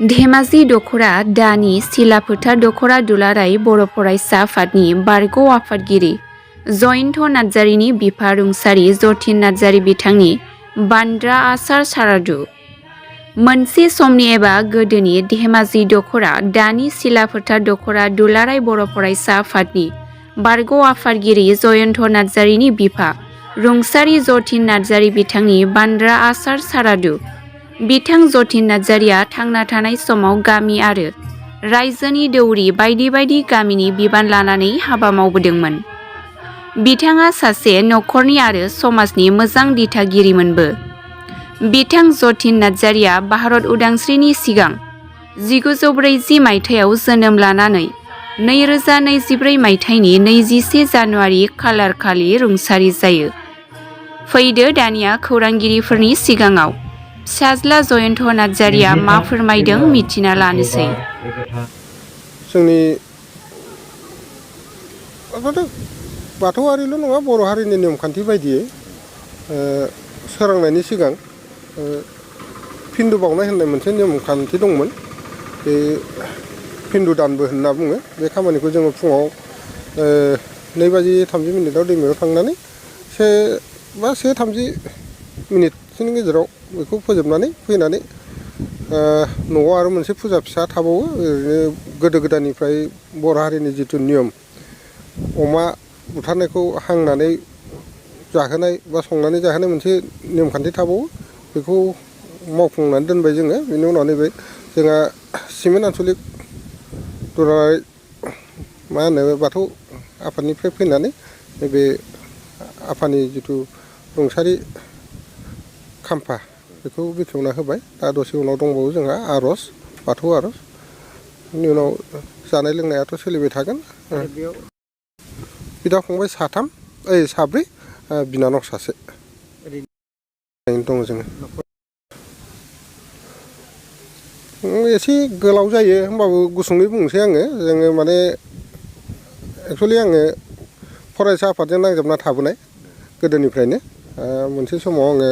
धेमाजि दख'रा दानि सिलाफोथार दख'रा दुलाराय बर' फरायसा आफादनि बारग' आफादगिरि जयन्त नार्जारिनि बिफा रुंसारि जतिन नार्जारि बिथांनि बान्द्रा आसार सारादु। मोनसे समनि एबा गोदोनि धेमाजि दख'रा दानि सिलाफोथार दख'रा दुलाराय बर' फरायसा आफादनि बारग' आफादगिरि जयन्त नार्जारिनि बिफा रुंसारि जतिन नार्जारि बिथांनि बान्द्रा आसार सारादु। बिथां जतिन नार्जारिया थांना थानाय समाव गामि आरो रायजोनि दौरि बायदि बायदि गामिनि बिबान लानानै हाबा मावबोदोंमोन। बिथाङा सासे नखरनि आरो समाजनि मोजां दिथागिरिमोनबो। बिथां जतिन नार्जारिया भारत उदांस्रिनि सिगां 1940 मायथाइयाव जोनोम लानानै 2024 मायथाइनि 21 जानुवारि खालार खालि रुंसारि जायो। फैदो दानिया खौरांगिरिफोरनि सिगाङाव फिसाज्ला जयन्त नार्जारिया मा फोरमायदों मिथिना लानोसै। जोंनि बाथौआरिल' नङा बर' हारिनि नेमखान्थि बायदियै सोरांनायनि सिगां फिन्दु बावनाय होननाय मोनसे नेमखान्थि दंमोन। बे फिन्दु दानबो होनना बुङो। बे खामानिखौ जोङो फुङाव 2:30 दैमायाव थांनानै 1:30 गेजेराव बेखौ फोजोबनानै फैनानै न'आव आरो मोनसे फुजा फिसा थाबावो। ओरैनो गोदो गोदायनिफ्राय बर' हारिनि जिथु नियम अमा बुथारनायखौ हांनानै जाहोनाय बा संनानै जाहोनाय मोनसे नेमखान्थि थाबावो। बेखौ मावफुंनानै दोनबाय जोङो। बेनि उनाव नैबे जोंहा सिमेन्ट आन्सलिक दुलाराय मा होनो बाथौ आफादनिफ्राय फैनानै नैबे आफानि जिथु रुंसारि खाम्फा बेखौ बेखेवना होबाय। दा दसे उनाव दंबावो जोंहा आर'ज, बाथौ आर'ज। बेनि उनाव जानाय लोंनायाथ' सोलिबाय थागोन। बिदा फंबाय साब्रै, बिनानाव सासे दङ जोङो। एसे गोलाव जायो होमबाबो गुसुङै बुंनोसै आङो। जोङो माने एक्सुवेलि आङो फरायसा आफादजों नांजाबना थाबोनाय गोदोनिफ्रायनो। मोनसे समाव आङो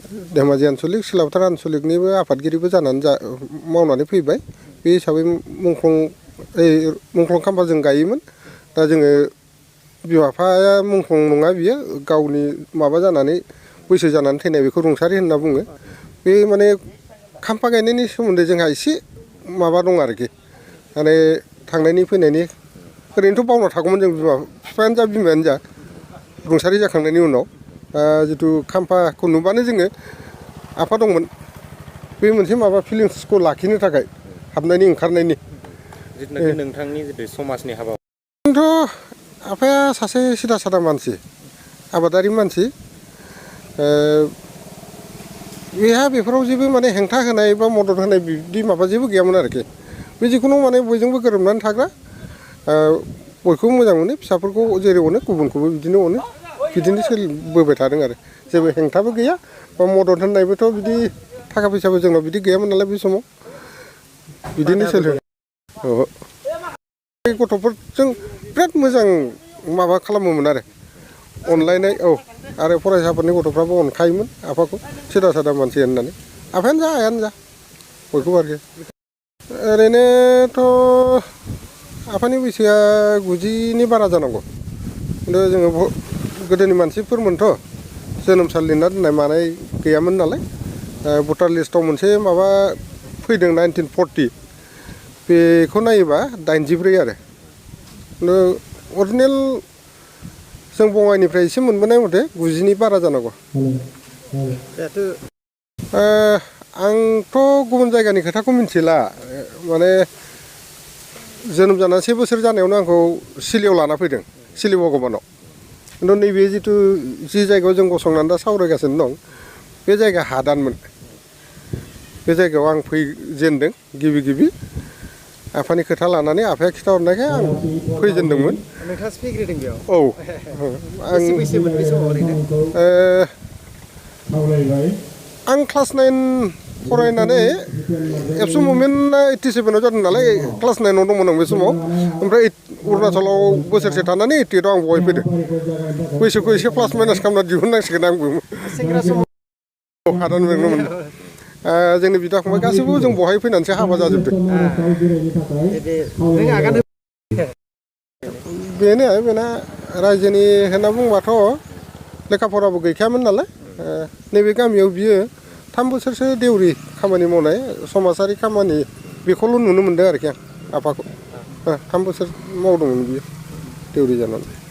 धेमाजि आन्सलिक सिलाफोथार आन्सलिकनिबो आफादगिरिबो जानानै मावनानै फैबाय। बे हिसाबै मुंख्लं खाम्फा जों गायोमोन। दा जोङो बिमा बिफाया मुंख्लं नङा, बियो गावनि माबा जानानै बैसो जानानै थैनाय, बेखौ रुंसारि होनना बुङो। बे माने खाम्फा गायनायनि सोमोन्दै जोंहा एसे माबा दं आरोखि, माने थांनायनि फैनायनि ओरैनोथ' बावना थागौमोन जों बिफायानो जा बिमायानो जा रुंसारि जाखांनायनि उनाव। जिथु खाम्फाखौ नुबानो जोङो आफा दंमोन बे मोनसे माबा फिलिंसखौ लाखिनो थाखाय हाबनायनि ओंखारनायनि जिथुनाखि नोंथांनि जिथु समाजनि हाबा। खिन्थु आफाया सासे सिदा सादा मानसि, आबादारि मानसि। बेहा बेफोराव जेबो माने हेंथा होनाय बा मदद होनाय बिदि माबा जेबो गैयामोन आरोखि। बे जिखुनु माने बयजोंबो गोरोबनानै थाग्रा, बयखौबो मोजां मोनो, फिसाफोरखौ जेरै अनो गुबुनखौबो बिदिनो अनो। बिदिनो सोलिबोबाय थादों आरो जेबो हेंथाबो गैया बा मदद होननायबोथ' बिदि थाखा फैसाबो जोंनाव बिदि गैयामोन नालाय बे समाव। बिदिनो सोलियो। गथ'फोरजों बिराद मोजां माबा खालामोमोन आरो अनलायनाय। आरो फरायसाफोरनि गथ'फ्राबो अनखायोमोन आफाखौ, सिदा सादा मानसि होननानै। आफायानो जा आइयानो जा बयखौबो आरोखि। ओरैनोथ' आफानि बैसोआ 90नि बारा जानांगौ। खिन्थु जोङो गोदोनि मानसिफोरमोनथ' जोनोम सान लिरना दोननाय मानाय गैयामोन नालाय। भटार लिस्टआव मोनसे माबा फैदों 1940, बेखौ नायोबा 84 आरो। खिन्थु अरिजिनेल जों बङाइनिफ्राय एसे मोनबोनाय मथे 90नि बारा जानांगौ। आंथ' गुबुन जायगानि खोथाखौ मिथिला। माने जोनोम जाना 1 बोसोर जानायावनो आंखौ सिलियाव लाना फैदों, सिलि भगबानाव। खिन्थु नैबे जिथु जि जायगायाव जों गसंनानै दा सावरायगासिनो दं, बे जायगाया हादानमोन। बे जायगायाव आं फैजेनदों गिबि आफानि खोथा लानानै। आफाया खिन्थाहरनायखाय आं फैजेनदोंमोन। नोंथाङासो फैग्रोदों बेयाव? औ। बेसे बैसोमोन बे समाव ओरैनो? आं क्लास 9 फरायनानै एबसु मुभमेन्टआ 87आव जादों नालाय, क्लास 9आव दंमोन आं बे समाव। ओमफ्राय अरुणाचलाव बोसोरसे थानानै 88आव आं बहाय फैदों। बैसोखौ एसे प्लास माइनास खालामना दिहुननांसिगोन आंबो। सेंग्रा समाव हादान बेंनोमोन। जोंनि बिदा फंबाय गासैबो जों बहाय फैनानैसो हाबा जाजोबदों नों आगान बेना रायजोनि होनना बुंबाथ' लेखा फराबो गैखायामोन नालाय नैबे गामियाव बियो 3 बोसोरसो देउरि खामानि मावनाय समाजारि खामानि बेखौल' नुनो मोनदों आरोखि आं आफाखौ 3 बोसोर मावदोंमोन बियो देउरि जानानै